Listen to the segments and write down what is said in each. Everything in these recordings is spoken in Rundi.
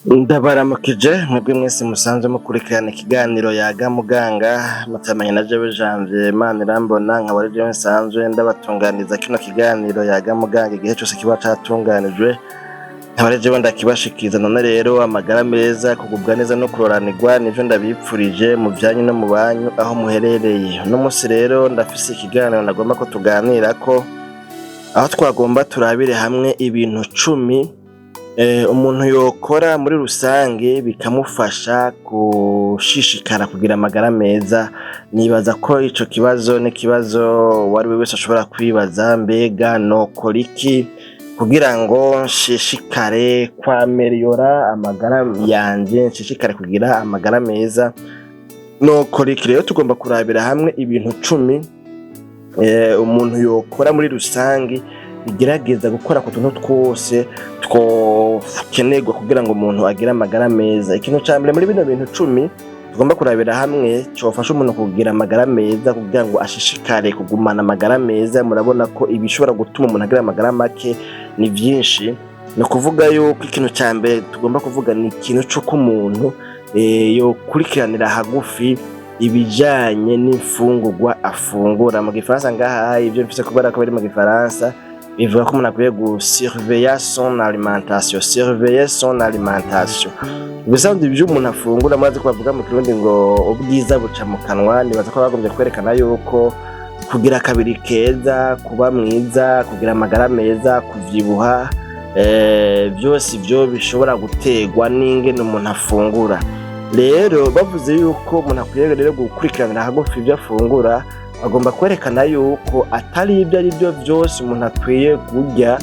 Ndabaramukije mwebwe mwese musanzwe mukurikirana ikiganiro Yaga Muganga, mutamanye na jewe Janvier Manirambona, nkaba ari jewe nsanzwe ndabatunganiriza kino kiganiro Yaga Muganga igihe cose kiba catunganijwe, nkaba ari jewe ndakibashikiriza. None rero amagara meza, kugubwa neza no kuroranirwa nivyo ndabipfurije mu vyanyu no mu banyu aho muherereye. Uno musi rero ndafise ikiganiro nagomba ko tuganirako, aho twagomba turabire hamwe ibintu 10 umuntu yokora muri rusange bikamufasha gushishikara kugira amagara meza. Nibaza ko ico kibazo n'ikibazo uwari we wese ashobora kwibaza: mbega nokora iki kugira ngo nshishikare kwaméliora amagara yanje, nshishikare kugira amagara meza, nokora iki? Rero tugomba kurabira hamwe ibintu 10 umuntu yokora muri rusange bigerageza gukora ku tuntu twose twokenerwa kugira ngo umuntu agire amagara meza. Ikintu ca mbere muri bino bintu 10 tugomba kurabira hamwe cofasha umuntu kugira amagara meza, kugira ngo ashishikare kugumana amagara meza, murabona ko ibishobora gutuma umuntu agira amagara make ni vyinshi, ni ukuvuga yuko ikintu ca mbere tugomba kuvuga ni ikintu c'uko umuntu yokurikiranira hagufi ibijanye n'imfungurwa afungura. Mu gifaransa ngaha, ivyo mfise kubera ko biri mu gifaransa, bivuga ko umuntu akwiye gusurveiller son alimentation, surveiller son alimentation. Ubusanzwe ivyo umuntu afungura, murazi ko bavuga mu Kirundi ngo ubwiza buca mu kanwa. Nibaza ko bagombye kwerekana yuko kugira akabiri keza, kuba mwiza, kugira amagara meza, kuvyibuha, vyose ivyo bishobora guterwa n'ingene umuntu afungura. Rero bavuze yuko umuntu akwiye rero gukurikiranira hagufi ivyo afungura, bagomba kwerekana yuko atari ibyo ari byo vyose umuntu akwiye kurya,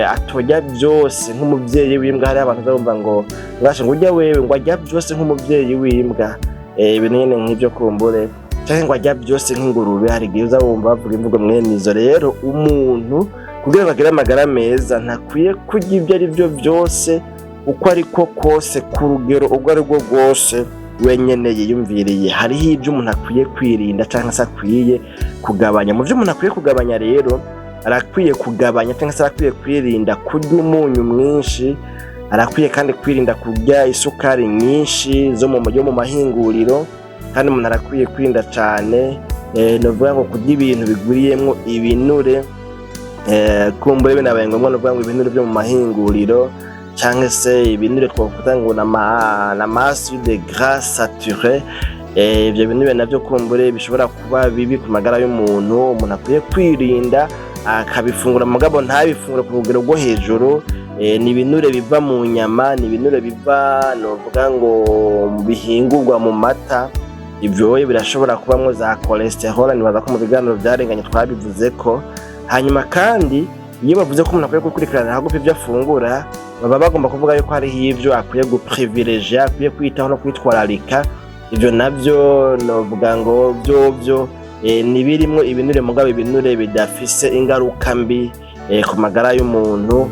atorya vyose nk'umuvyeyi w'imbwa. Hariho abantu uzabumva ngo ngashe ngo urya wewe ngo arya vyose nk'umuvyeyi w'imbwa, ibintu nyene nk'ivyo kumbure, canke ngo arya vyose nk'ingurube. Hari igihe uza wumva bavuga imvugo mwene izo. Rero umuntu kugira ngo agire amagara meza ntakwiye kurya ivyo ari vyo vyose, uko ariko kose, ku rugero urwo ari rwo rwose wenyene yiyumviriye. Hariho ivyo umuntu akwiye kwirinda canke se akwiye kugabanya. Mu vyo umuntu akwiye kugabanya rero, arakwiye kugabanya canke se arakwiye kwirinda kurya umunyu mwinshi, arakwiye kandi kwirinda kurya isukari nyinshi zo mu yo mu mahinguriro, kandi umuntu arakwiye kwirinda cane novuga ngo kurya ibintu bigwiriyemwo ibinure, kumbure binabaye ngombwa novuga ngo ibinure vyo mu mahinguriro canke se ibinure twokwita ngo nama acides gras saturés. Ivyo binure navyo kumbure bishobora kuba bibi ku magara y'umuntu. Umuntu akwiye kwirinda akabifungura, mugabo ntabifungure ku rugero rwo hejuru. Ni ibinure biva mu nyama, ni ibinure biva novuga ngo bihingurwa mu mata. Ivyo birashobora kubamwo za cholesterol, nibaza ko mu biganiro vyarenganye twabivuzeko. Hanyuma kandi iyo bavuze ko umuntu akwiye gukurikirana hagufi ivyo afungura, baba bagomba kuvuga yuko hariho ivyo akwiye guprivilégier, akwiye kwitaho no kwitwararika. Ivyo navyo novuga ngo vyovyo ni birimwo ibinure, mugabo ibinure bidafise ingaruka mbi ku magara y'umuntu,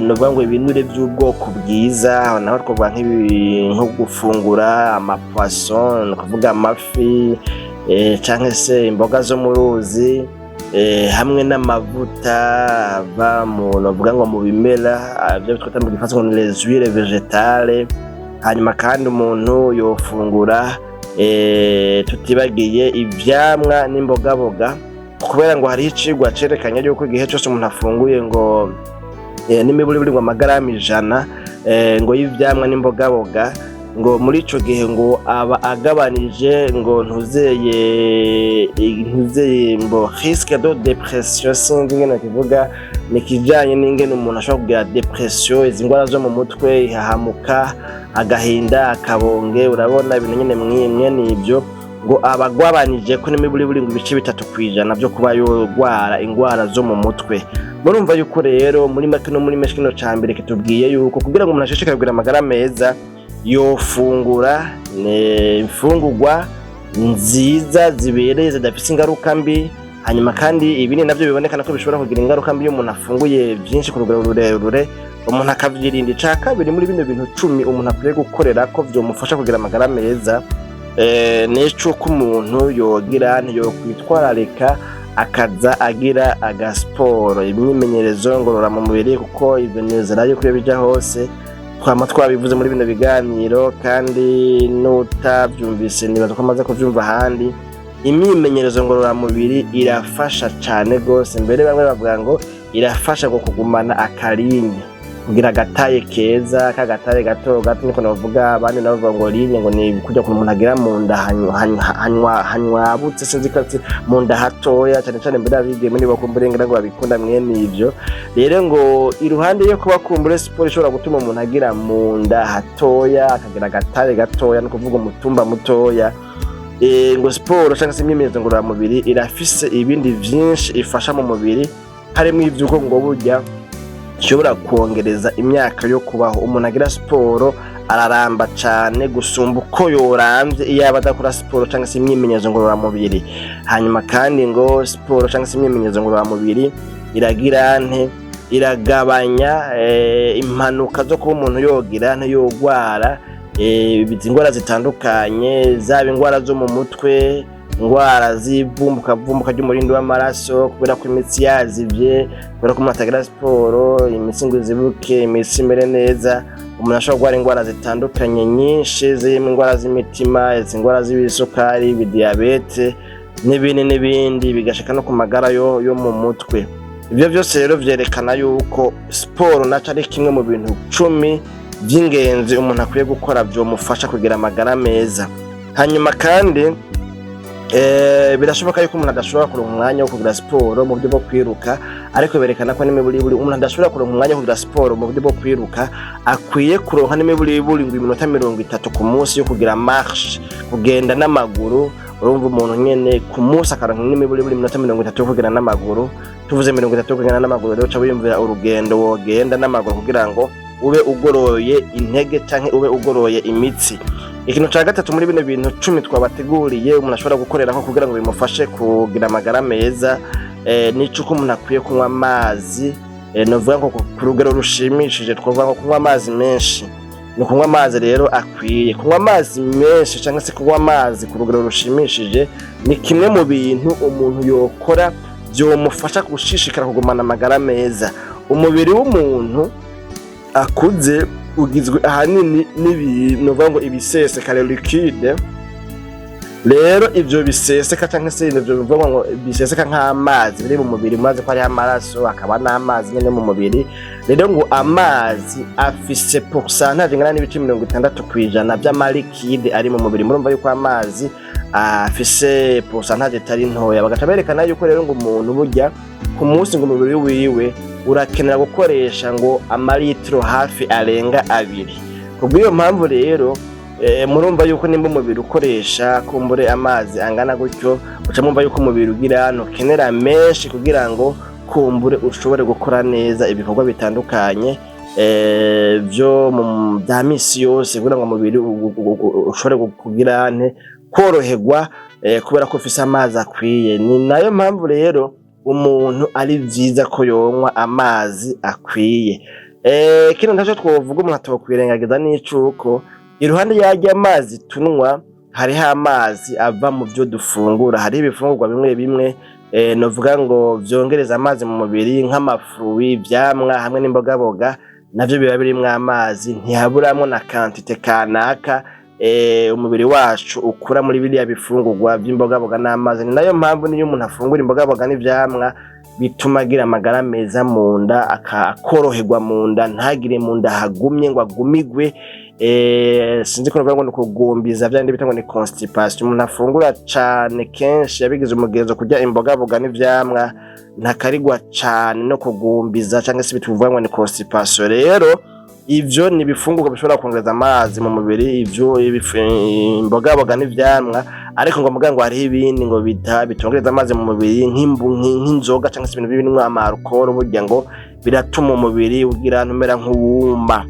novuga ngo ibinure vy'ubwoko bwiza. Aho naho twovuga nko gufungura ama poisson, ni ukuvuga amafi, canke se imboga zo mu ruzi, hamwe n'amavuta ava mu novuga ngo mu bimera, ivyo twita mu gifaransa ngo ni les huiles végétales. Hanyuma kandi umuntu yofungura, tutibagiye ivyamwa n'imbogaboga, kubera ngo hariho icigwa cerekanye yuko igihe cose umuntu afunguye ngo n'imiburiburi ngo amagarama 100 ngo y'ivyamwa n'imbogaboga, ngo muri ico gihe ngo aba agabanije ngo ntuzeye ngo risque de dépression. Sinzi ingene kivuga, ni ikijanye n'ingene umuntu ashobora kugira dépression, izi ngwara zo mu mutwe, ihahamuka, agahinda, akabonge, urabona ibintu nyene mwene ivyo, ngo aba agwabanije ko n'imiburiburi ngo 3% vyo kuba yogwara ingwara zo mu mutwe. Murumva yuko rero muri make no muri menshi, kino ca mbere kitubwiye yuko kugira ngo umuntu ashishikare kugira amagara meza yofungura imfungurwa nziza zibereye, zidafise ingaruka mbi. Hanyuma kandi ibindi navyo bibonekana ko bishobora kugira ingaruka mbi iyo umuntu afunguye vyinshi ku rugero rurerure, umuntu akavyirinda. Ica kabiri muri bino bintu 10 umuntu akwiye gukorera ko vyomufasha kugira amagara meza, nicuko umuntu yogira ntiyokwitwararika akaza agira agasiporo, imyimenyerezo ngororamubiri, kuko ivyo nizera yuko iyo bija hose Twama twabivuze muri bino biganiro, kandi n'utavyumvise nibaza ko amaze kuvyumva ahandi. Imyimenyerezo ngororamubiri irafasha cane gose. Mbere bamwe bavuga ngo irafasha ngo kugumana akarinye, kugira agataye keza, kagataye gato gato niko navuga. Abandi nabo bavuga ngo ligne ngo ni kurya kuntu umuntu agira mu nda hanywabutse, sinzi ko mu nda hatoya cane cane. Mbere abigeme nibo kumbure ngira ngo babikunda mwene ivyo. Rero ngo iruhande yo kuba kumbure siporo ishobora gutuma umuntu agira mu nda hatoya, akagira agataye gatoya, no kuvuga umutumba mutoya, ngo siporo cyangwa se imyimenyerezo ngororamubiri irafise ibindi vyinshi ifasha mu mubiri, harimo ivy'uko ngo burya ishobora kongereza imyaka yo kubaho. Umuntu agira siporo araramba cane gusumba uko yoramvye iyo aba adakora siporo cyangwa se imyimenyerezo ngororamubiri. Hanyuma kandi ngo siporo cyangwa se imyimenyerezo ngororamubiri iragira nte? Iragabanya impanuka zo kuba umuntu yogira nte? Yogwara indwara zitandukanye, zaba indwara zo mu mutwe, indwara z'ivumbuka ry'umurindi w'amaraso, kubera ko imitsi yazivye, kubera ko umuntu atagira siporo, imitsi ngo izibuke, imitsi imere neza. Umuntu ashobora kurwara indwara zitandukanye nyinshi, zirimo indwara z'imitima, izi ndwara z'ibisukari, ibidiyabete n'ibindi n'ibindi, bigashika no ku magara yo mu mutwe. Ivyo vyose rero vyerekana yuko siporo naco ari kimwe mu bintu 10 vy'ingenzi umuntu akwiye gukora vyomufasha kugira amagara meza. Hanyuma kandi birashoboka yuko umuntu adashobora kuronka umwanya wo kugira siporo mu buryo bwo kwiruka, ariko berekana ko n'imiburiburi umuntu adashobora kuronka umwanya wo kugira siporo mu buryo bwo kwiruka, akwiye kuronka n'imiburiburi ngo iminota 30 ku munsi yo kugira marche, kugenda n'amaguru. Urumva, umuntu nyene ku munsi akaronka n'imiburiburi iminota 30 yo kugenda n'amaguru. Tuvuze 30 yo kugenda n'amaguru rero, uca wiyumvira urugendo wogenda n'amaguru kugira ngo ube ugoroye intege canke ube ugoroye imitsi. Ikintu ca gatatu muri bino bintu 10 twabateguriye umuntu ashobora gukorerako kugira ngo bimufashe kugira amagara meza, ni c'uko umuntu akwiye kunywa amazi, novuga ngo ku rugero rushimishije. Twovuga ngo kunywa amazi menshi, ni ukunywa amazi rero akwiye. Kunywa amazi menshi canke se kunywa amazi ku rugero rushimishije ni kimwe mu bintu umuntu yokora vyomufasha gushishikara kugumana amagara meza. Umubiri w'umuntu akuze ugizwe ahanini n'ibintu novuga ngo ibiseseka, liquide. Rero ivyo biseseka canke se ivyo bivuga ngo biseseka nk'amazi biri mu mubiri, murazi ko hariho amaraso hakaba n'amazi nyene mu mubiri. Rero ngo amazi afise pourcentage ingana n'ibice 60% vy'ama liquide ari mu mubiri. Murumva yuko amazi afise pourcentage itari ntoya. Bagaca berekana yuko rero ngo umuntu burya ku munsi ngo umubiri wiwe urakenera gukoresha ngo amaritiro hafi arenga 2. Kubw'iyo mpamvu rero, murumva yuko nimba umubiri ukoresha kumbure amazi angana gutyo, uca mwumva yuko umubiri ugira ntukenera menshi kugira ngo kumbure ushobore gukora neza ibikorwa bitandukanye vyo mu vya misi yose, kugira ngo umubiri ushobore kugira nte? Koroherwa, kubera ko ufise amazi akwiye. Ni nayo mpamvu rero umuntu ari vyiza ko yonywa amazi akwiye. Kino ntaco twovuga umuntu atokwirengagiza n'icuko iruhande yarya amazi tunywa, hariho amazi ava mu vyo dufungura. Hariho ibifungurwa bimwe bimwe, novuga ngo vyongereza amazi mu mubiri, nk'ama fruits, ivyamwa hamwe n'imbogaboga, navyo biba birimwo amazi. Ntihaburamwo na quantité kanaka umubiri wacu ukura muri biriya bifungurwa vy'imbogaboga n'amazi. Ni nayo mpamvu niyo umuntu afungura imbogaboga n'ivyamwa bituma agira amagara meza mu nda, akoroherwa mu nda, ntagire mu nda hagumye ngo agumigwe. Sinzi ko novuga ngo ni ukugumbiza, vyabindi bita ngo ni constipation. Umuntu afungura cane kenshi, yabigize umugenzo kurya imbogaboga n'ivyamwa, ntakarigwa cane no kugumbiza canke se bituvuga ngo ni constipation. Rero ivyo ni ibifungurwa bishobora kongereza amazi mu mubiri, ivyo imbogaboga n'ivyamwa. Ariko ngo muga ngo hariho ibindi ngo bitongereza amazi mu mubiri, nk'inzoga canke se ibintu birimwo ama alcool. Burya ngo biratuma umubiri ugira ntumera nk'uwuma.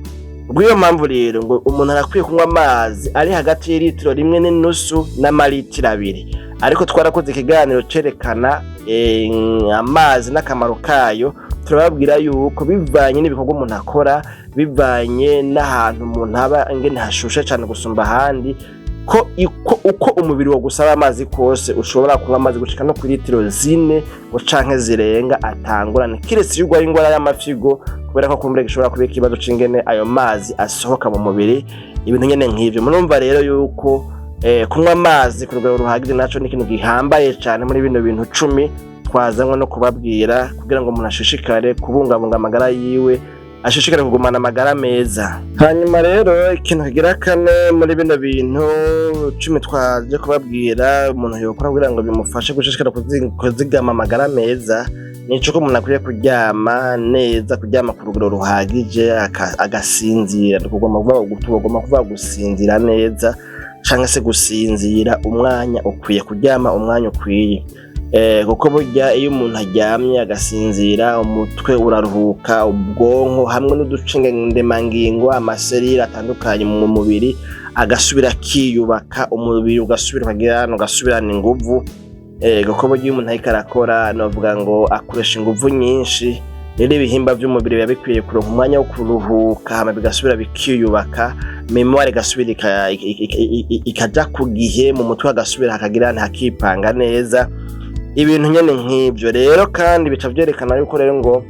Kubw'iyo mpamvu rero ngo umuntu arakwiye kunywa amazi ari hagati y'ilitiro 1.5 n'amaritiro 2. Ariko twarakoze ikiganiro cerekana amazi n'akamaro kayo, turababwira yuko bivanye n'ibikorwa umuntu akora, bivanye n'ahantu umuntu aba ingene hashushe cane gusumba ahandi. Ko uko umubiri wo gusaba amazi kose, ushobora kunywa amazi gushika no kuri litiro 4 ngo canke zirenga atangurane, kiretse iyo urwaye ingwara y'amafyigo, kubera ko kumbure gishobora kuba ikibazo c'ingene ayo mazi asohoka mu mubiri, ibintu nyene nk'ivyo. Murumva rero yuko kunywa amazi ku rugero ruhagije naco ni ikintu gihambaye cane muri bino bintu 10 twazanywe no kubabwira, kugira ngo umuntu ashishikare kubungabunga amagara yiwe, ashishikare kugumana amagara meza. Hanyuma rero ikintu kigira kane muri bino bintu 10 twaje kubabwira umuntu yokora kugira ngo bimufashe gushishikara kuzigama amagara meza, nico ko umuntu akwiye kuryama neza, kuryama ku rugero ruhagije, agasinzira. Tugomba kuvuga gusinzira neza canke se gusinzira umwanya ukwiye, kuryama umwanya ukwiye, kuko burya iyo umuntu aryamye agasinzira, umutwe uraruhuka, ubwonko hamwe n'uducengemangingo, ama cellules atandukanye mu mubiri agasubira akiyubaka, umubiri ugasubira ukagira ugasubirana inguvu, kuko burya iyo umuntu ariko arakora, novuga ngo akoresha inguvu nyinshi. Rero ibihimba vy'umubiri biba bikwiye kuronka umwanya wo kuruhuka, hama bigasubira bikiyubaka, mémoire igasubira ikaja ku gihe, mu mutwe hagasubira hakagira hakipanga neza, ibintu nyene nk'ivyo. Rero kandi bica vyerekana yuko rero ngo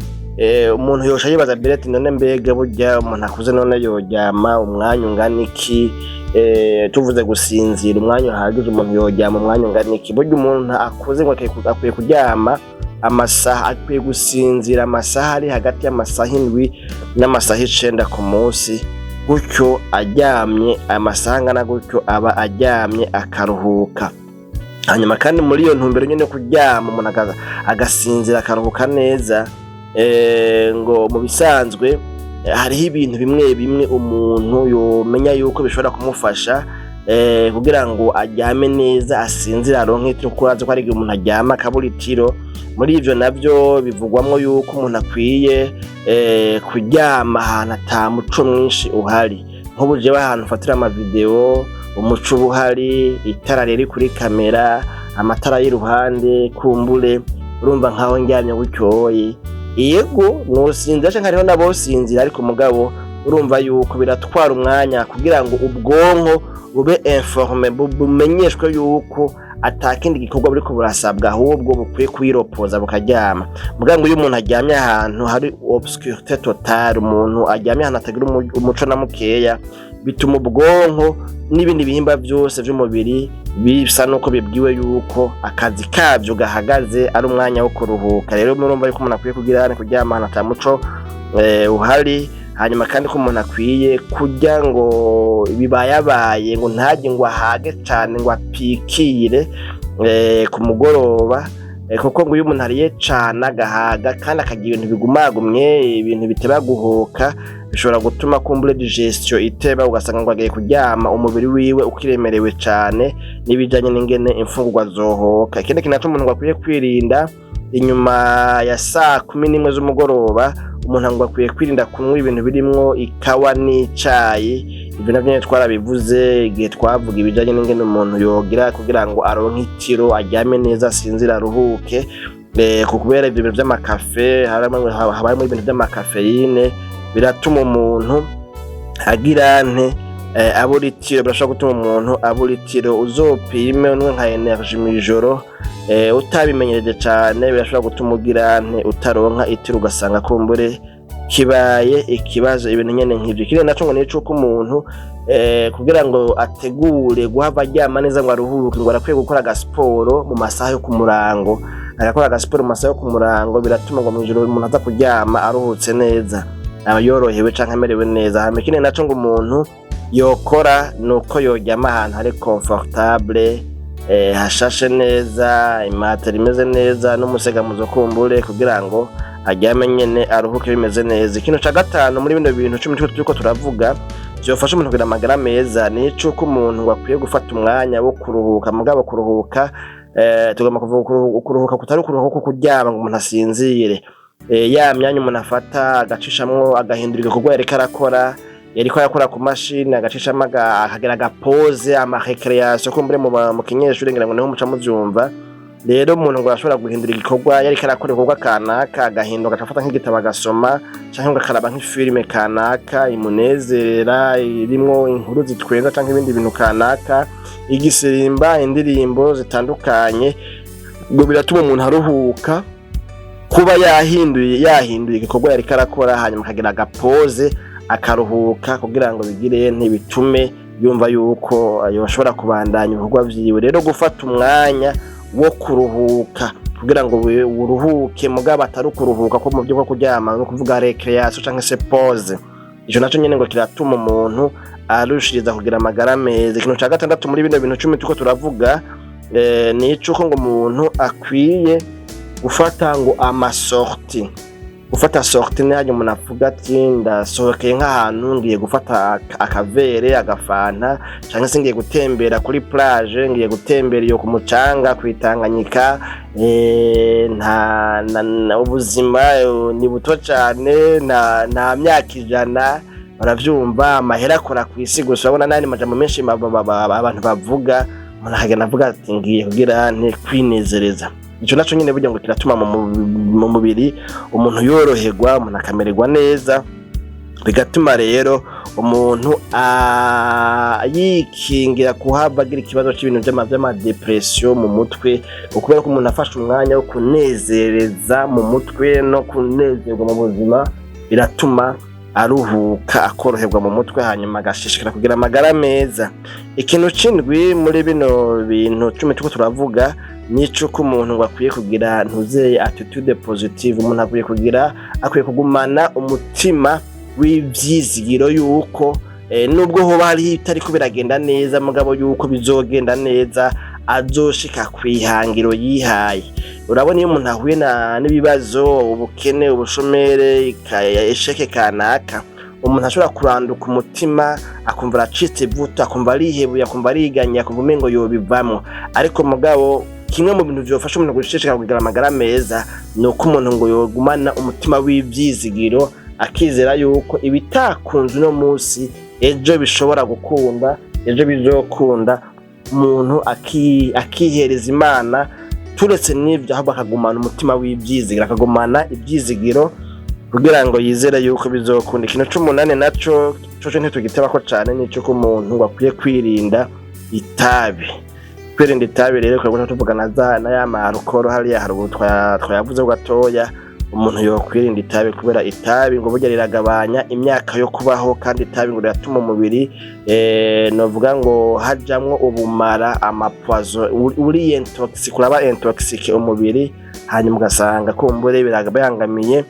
umuntu yosha yibaza mbere ati: "None mbega burya umuntu akuze none yoryama umwanya ungana iki?" Tuvuze gusinzira umwanya uhagije, umuntu yoryama umwanya ungana iki? Burya umuntu akuze ngo akwiye kuryama amasaha, akwiye gusinzira amasaha ari hagati y'amasaha 7 n'amasaha 9 ku munsi. Gutyo aryamye amasaha angana gutyo, aba aryamye akaruhuka. Hanyuma kandi muri iyo ntumbero nyene yo kuryama, umuntu agasinzira akaruhuka neza, ngo mu bisanzwe hariho ibintu bimwe bimwe umuntu yomenya yuko bishobora kumufasha kugira ngo aryame neza, asinzire, aronke itiro, kuko urazi ko hari igihe umuntu aryama akabura itiro. Muri ivyo navyo bivugwamwo yuko umuntu akwiye kuryama ahantu ata muco mwinshi uhari. Nk'ubu jewe ahantu mfatira ama vidéo, umuco uba uhari, itara riri kuri caméra, amatara y'iruhande kumbure, urumva nkaho ndyamye gutyoye, yego nosinzira canke hariho n'abosinzira, ariko mugabo urumva yuko biratwara umwanya kugira ngo ubwonko bube informé, bumenyeshwe yuko atakindi gikorwa buriko burasabwa, ahubwo bukwiye kwiropoza bukaryama. Mugabo ngo iyo umuntu aryamye ahantu hari obscurité totale, umuntu aryamye ahantu hatagira umuco na mukeya, bituma ubwonko n'ibindi bihimba vyose vy'umubiri bisa nuko bibwiwe yuko akazi kavyo gahagaze, ari umwanya wo kuruhuka. Rero murumva yuko umuntu akwiye kugira kuryama ahantu ata muco uhari. Hanyuma kandi ko umuntu akwiye kurya ngo bibayabaye, ngo ntarye ngo ahage cane, ngo apikire ku mugoroba, kuko ngo iyo umuntu ariye cane agahaga kandi akarya ibintu bigumagumye, ibintu biteba guhoka, bishobora gutuma kumbure digestion iteba, ugasanga ngo agiye kuryama umubiri wiwe ukiremerewe cane n'ibijanye n'ingene imfungurwa zohoka. Ikindi kintu naco umuntu ngo akwiye kwirinda inyuma ya saa 11 z'umugoroba, umuntu ngo akwiye kwirinda kunywa ibintu birimwo ikawa n'icayi. Ivyo navyo nyene twarabivuze igihe twavuga ibijanye n'ingene umuntu yogira kugira ngo aronke itiro, aryame neza, asinzire, aruhuke, kubera ivyo bintu vy'amakafe haba harimwo ibintu vy'ama caféine, biratuma umuntu agira nte, abura itiro, birashobora gutuma umuntu abura itiro. Uzopime unywe nka énergie mw'ijoro, utabimenyereje cane, birashobora gutuma ugira nte, utaronka itiro, ugasanga kumbure kibaye ikibazo, ibintu nyene nk'ivyo. Ikindi naco ngo ni c'uko umuntu kugira ngo ategure guhava aryama neza ngo aruhuke, ngo arakwiye gukora agasiporo mu masaha yo ku murango. Agakora agasiporo mu masaha yo ku murango biratuma ngo mw'ijoro umuntu aza kuryama aruhutse neza, aba yorohewe canke amerewe neza. Hama ikindi naco ngo umuntu yokora nuko yoryama ahantu hari confortable, hashashe neza, imatera imeze neza n'umusegamuzo kumbure, kugira ngo aryame nyene aruhuke bimeze neza. Ikintu ca gatanu muri bino bintu 10 turiko turavuga vyofasha umuntu kugira amagara meza, ni c'uko umuntu ngo akwiye gufata umwanya wo kuruhuka. Mugabo kuruhuka, tugomba kuvuga kuruhuka kutari ukuruhuka ko kuryama ngo umuntu asinzire, ya myanya umuntu afata agacishamwo, agahindura igikorwa yariko arakora, yariko arakora ku mashini, agacishamo akagira aga pause, ama récréation kumbure mu kinyeshure, ngira ngo niho muca muvyumva. Rero umuntu ngo arashobora guhindura igikorwa yariko arakora, igikorwa kanaka, agahinduka agafata nk'igitabo agasoma, canke ngo akaraba nk'ifilime kanaka imunezera, irimwo inkuru zitwenza, canke ibindi bintu kanaka, igisirimba, indirimbo zitandukanye, ngo biratuma umuntu aruhuka kuba yahinduye igikorwa yariko arakora, hanyuma akagira agapoze, akaruhuka, kugira ngo bigire ntibitume yumva yuko yoshobora kubandanya ibikorwa vyiwe. Rero gufata umwanya wo kuruhuka kugira ngo uruhuke, mugabo atari ukuruhuka ko mu byo kuryama, no kuvuga récréation canke se pause, ico naco nyene ngo kiratuma umuntu arushiriza kugira amagara meza. Ikintu ca gatandatu muri bino bintu 10 turiko turavuga ni icuko ngo umuntu akwiye gufata ngo ama sorties. Gufata sortie ni hanyuma umuntu avuga ati: "Ndasohokeye nk'ahantu, ngiye gufata aka verre, agafanta, canke se ngiye gutembera kuri plage, ngiye gutembera iyo ku mucanga kwitanganyika." Nta ubuzima ni buto cane, nta myaka 100, baravyumva. Amahera akora kw'isi gusa, urabona n'ayandi majambo menshi abantu bavuga. Umuntu akagenda avuga ati: "Ngiye kugira nte kwinezereza." Ico naco nyene burya ngo kiratuma mu mubiri umuntu yoroherwa, umuntu akamererwa neza, bigatuma rero umuntu yikingira kuhava agira ikibazo c'ibintu vy'ama dépression mu mutwe, kubera ko umuntu afashe umwanya wo kunezereza mu mutwe no kunezerwa mu buzima, biratuma aruhuka, akoroherwa mu mutwe, hanyuma agashishikara kugira amagara meza. Ikintu c'indwi muri bino bintu 10 turiko turavuga ni c'uko umuntu ngo akwiye kugira ntuzeye attitude positive. Umuntu akwiye kugira, akwiye kugumana umutima w'ivyizigiro yuko nubwo hoba hariho ibitariko biragenda neza, mugabo yuko bizogenda neza, azoshika kw'ihangiro yihaye. Urabona, iyo umuntu ahuye n'ibibazo, ubukene, ubushomere, échec kanaka, umuntu ashobora kuranduka umutima, akumva aracitse ivutu, akumva arihebuye, akumva ariganye, akumva umengo yobivamwo. Ariko mugabo kimwe mu bintu vyofasha umuntu gushishikara kugira amagara meza ni uko umuntu ngo yogumana umutima w'ivyizigiro, akizera yuko ibitakunze uno musi ejo bishobora gukunda, ejo bizokunda. Umuntu akihereza Imana, turetse n'ivyo ahubwo akagumana umutima w'ivyizigiro, akagumana ivyizigiro kugira ngo yizere yuko bizokunda. Ikintu c'umunani naco coco ntitugitebako cane, nico ko umuntu ngo akwiye kwirinda itabi. Kwirinda itabi rero twagomba tuvuga na za na ya ma alcool hariya haruguru twayavuze gatoya. Umuntu yokwirinda itabi kubera itabi ngo burya riragabanya imyaka yo kubaho, kandi itabi ngo riratuma umubiri novuga ngo hajamwo ubumara, ama poison, uri intoxique, uraba intoxiqué umubiri, hanyuma ugasanga kumbure birabangamiye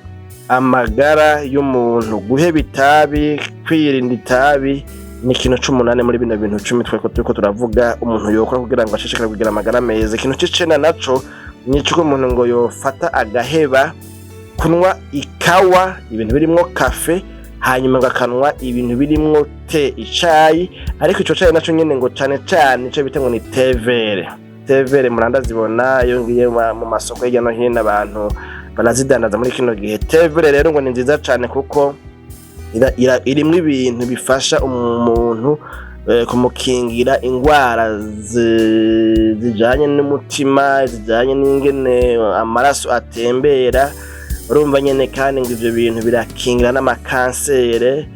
amagara y'umuntu. Guheba itabi, kwirinda itabi ni ikintu c'umunani muri bino bintu 10 tweko turiko turavuga umuntu yokora kugira ngo ashishikare kugira amagara meza. Ikintu c'icenda naco ni ico umuntu ngo yofata agaheba kunywa ikawa, ibintu birimwo café, hanyuma ngo akanwa ibintu birimwo thé, icayi. Ariko ico cayi naco nyene ngo cane cane ico bita ngo ni thé vert. Thé vert murandazibona iyo ngiye mu masoko hirya no hino, abantu barazidandaza muri kino gihe. Thé vert rero ngo ni nziza cane kuko irimwo ibintu bifasha umuntu kumukingira ingwara zijanye n'umutima, zijanye n'ingene amaraso atembera, urumva nyene. Kandi ngo ivyo bintu birakingira n'amakansere,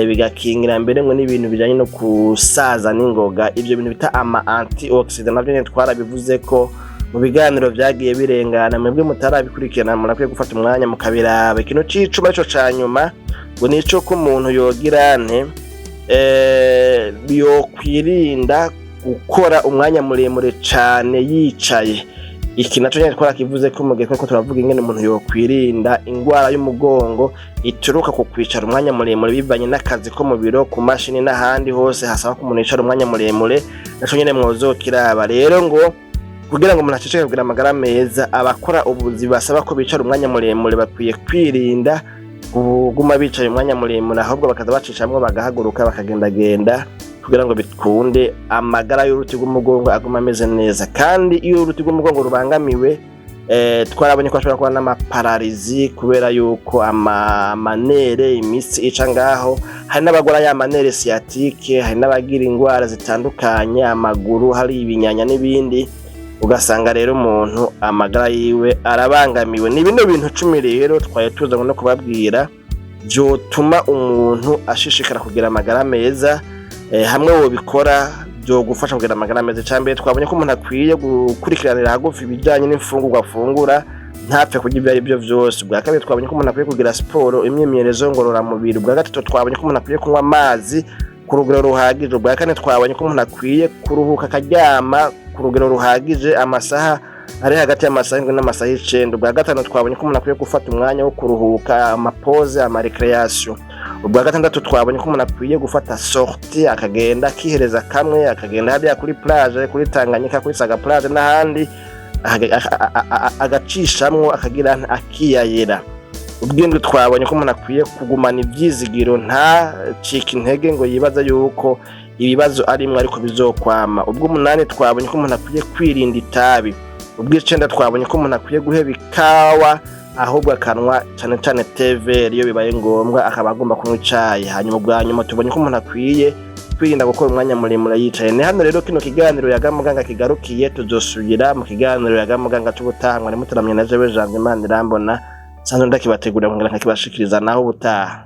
bigakingira mbere ngo n'ibintu bijanye no kusaza n'ingoga. Ivyo bintu bita ama antioxydants navyo nyene twarabivuze ko mu biganiro vyagiye birengana. Mwebwe mutarabikurikirana murakwiye gufata umwanya mukabiraba. Ikintu c'icumi arico ca nyuma ngo nico ko umuntu yogira nte yokwirinda gukora umwanya muremure cane yicaye. Iki naco nyene twarakivuze ko mu gihe twariko turavuga ingene umuntu yokwirinda ingwara y'umugongo ituruka ku kwicara umwanya muremure, bivanye n'akazi ko mu biro, ku mashini n'ahandi hose hasaba ko umuntu yicara umwanya muremure. Naco nyene mwozokiraba. Rero ngo kugira ngo umuntu ashishikare kugira amagara meza, abakora ubuzi basaba ko bicara umwanya muremure bakwiye kwirinda kuguma bicaye umwanya muremure, ahubwo bakaza bacicamwo, bagahaguruka, bakagendagenda, kugira ngo bikunde amagara y'uruti rw'umugongo aguma ameze neza. Kandi iyo uruti rw'umugongo rubangamiwe, twarabonye ko hashobora kuba n'ama paralysie, kubera yuko ama nerfs, imitsi ica ngaho, hari n'abagwara ya ma nerfs sciatiques, hari n'abagira ingwara zitandukanye, amaguru hari ibinyanya n'ibindi. Ugasanga rero umuntu amagara yiwe arabangamiwe. Ni bino bintu 10 rero twari tuzanywe no kubabwira vyotuma umuntu ashishikara kugira amagara meza. Hamwe wobikora vyogufasha kugira amagara meza. Icambere, twabonye ko umuntu akwiye gukurikiranira hagufi ibijanye n'imfungurwa afungura, ntapfe kurya ivyo arivyo vyose. Ubwa kabiri, twabonye ko umuntu akwiye kugira siporo, imyimenyerezo ngororamubiri. Ubwa gatatu, twabonye ko umuntu akwiye kunywa amazi ku rugero ruhagije. Ubwa kane, twabonye ko umuntu akwiye kuruhuka, akaryama ku rugero ruhagije, amasaha ari hagati y'amasaha 7 n'amasaha 9. Ubwa gatanu, twabonye ko umuntu akwiye gufata umwanya wo kuruhuka, ama pause, ama récréation. Ubwa gatandatu, twabonye ko umuntu akwiye gufata sortie, akagenda akihereza kamwe, akagenda hariya kuri plage, kuri Tanganyika, kuri Saga Plage n'ahandi, agacishamwo, akagira akiyayera. Ubwindwi, twabonye ko umuntu akwiye kugumana ivyizigiro, ntacike intege ngo yibaze yuko ibibazo arimwo ariko bizokwama. Ubw'umunani, twabonye ko umuntu akwiye kwirinda itabi. Ubw'icenda, twabonye ko umuntu akwiye guheba ikawa, ahubwo akanwa cane cane thé vert, iyo bibaye ngombwa akaba agomba kunywa icayi. Hanyuma ubwa nyuma, tubonye ko umuntu akwiye kwirinda gukora umwanya muremure yicaye. Ni hano rero kino kiganiro Yaga Muganga kigarukiye. Tuzosubira mu kiganiro Yaga Muganga c'ubutaha. Mwari muteramye na jewe Janvier Manirambona, nsanzwe ndakibategurira nkongera nkakibashikiriza. Naho ubutaha.